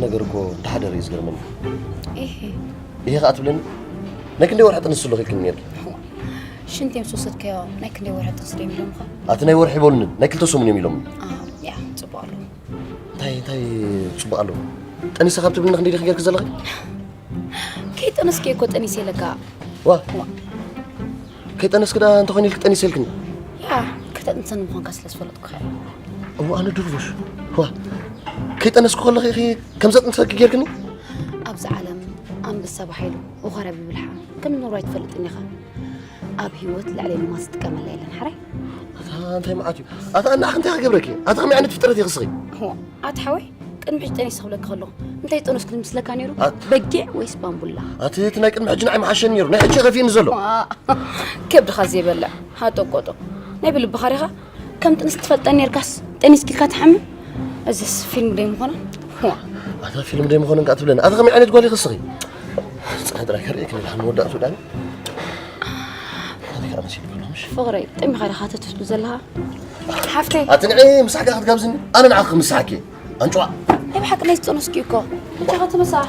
ነገር እኮ እንተሓደረ እዩ ዝገርመኒ። ኢሄ። ኢሄ ከኣ ትብለኒ? ናይ ክንደይ ወርሒ ጥንሲ ኣሎ ኢልክኒ ነርኪ? ሽንቲ ምስ ወሰድካዮ ናይ ክንደይ ወርሒ ጥንሲ ዶ ኢሎምኻ? ኣቲ ናይ ወርሒ ይበሉኒ፣ ናይ ክልተ ሰሙን እዮም ኢሎምኒ። ያ፣ ጽቡቕ ኣለዉ። እንታይ እንታይ ጽቡቕ ኣለዉ? ጠኒሰ ካብ ትብልና ክንደይ ዲኺ ጌርኪ ዘለኺ? ከይጠነስኪ እኮ ጠኒሰ ኢለካ። ዋ። ከይጠነስኪ ደኣ እንተኾይኑ ኢልኪ ጠኒሰ ኢልክኒ? ያ፣ ከተጥንሰኒ ምዃንካ ስለ ዝፈለጥኩ እየ። እሞ ኣነ ድርቡሽ። ዋ። ከይጠነስኩ ከለኺ ኢኺ ከም ዘጥንሰኪ ጌርክኒ? ኣብዚ ዓለም ኣንበሳ ባሓይሉ፣ ወኸርያ ብብልሓ ከም ዝነብሩ ኣይትፈልጥን ኢኻ። ኣብ ህይወት ልዕሊ ንማስ ዝጥቀመላ የለን፣ ሓራይ? ኣታ እንታይ መዓት እዩ? ኣታ ንዓኺ እንታይ ክገብረኪ? ኣታ ከመይ ዓይነት ፍጥረት ኢኺ እስኺ? እዋ፣ ኣቲ ሓወይ፣ ቅድሚ ሕጂ ጠኒሰ ክብለካ ከለኹ፣ እንታይ ጠነስኩ ዝመስለካ ነይሩ? ኣት- በጊዕ ወይስ ባምቡላ? ኣቲ እቲ ናይ ቅድሚ ሕጂ ንዓይ ምሓሸኒ ነይሩ፣ ናይ ሕጂ ከፊእኒ ዘሎ። ዋ፣ ከብድኻ ዘይበልዕ፣ ሃጠቆጦ። ናይ ብልብኻ ዲኻ? ከም ጥንስ ትፈልጠኒ ነርካስ፣ ጠኒስኪ ኢልካ ትሓምም? እዚስ ፊልም ዶ ይምኾና? ዋ። ኣታ ፊልም ዶ ይምኾነን ከኣ ትብለኒ? ኣታ ከመይ ዓይነት ጓል ኢኺ እስኺ? ጽናሕ ጥራይ ከርእየኪ ንድሓን መወዳእቱ ዳኒ። ኣቲ ከኣ መሲሉ ከሎ ምሽ? ፍቕረይ፣ ጠሚኻ ዲኻ ተትፍቱ ዘለኻ? ሓፍተይ። ኣቲ ንዒ ምሳሕካ ክትጋብዝኒ? ኣነ ንዓኺ ክምስሓኪ። ኣንጭዋ። ናይ ብሓቂ ናይ ዝጠነስኪ እኮ። ብቻኻ ተመሳሕ።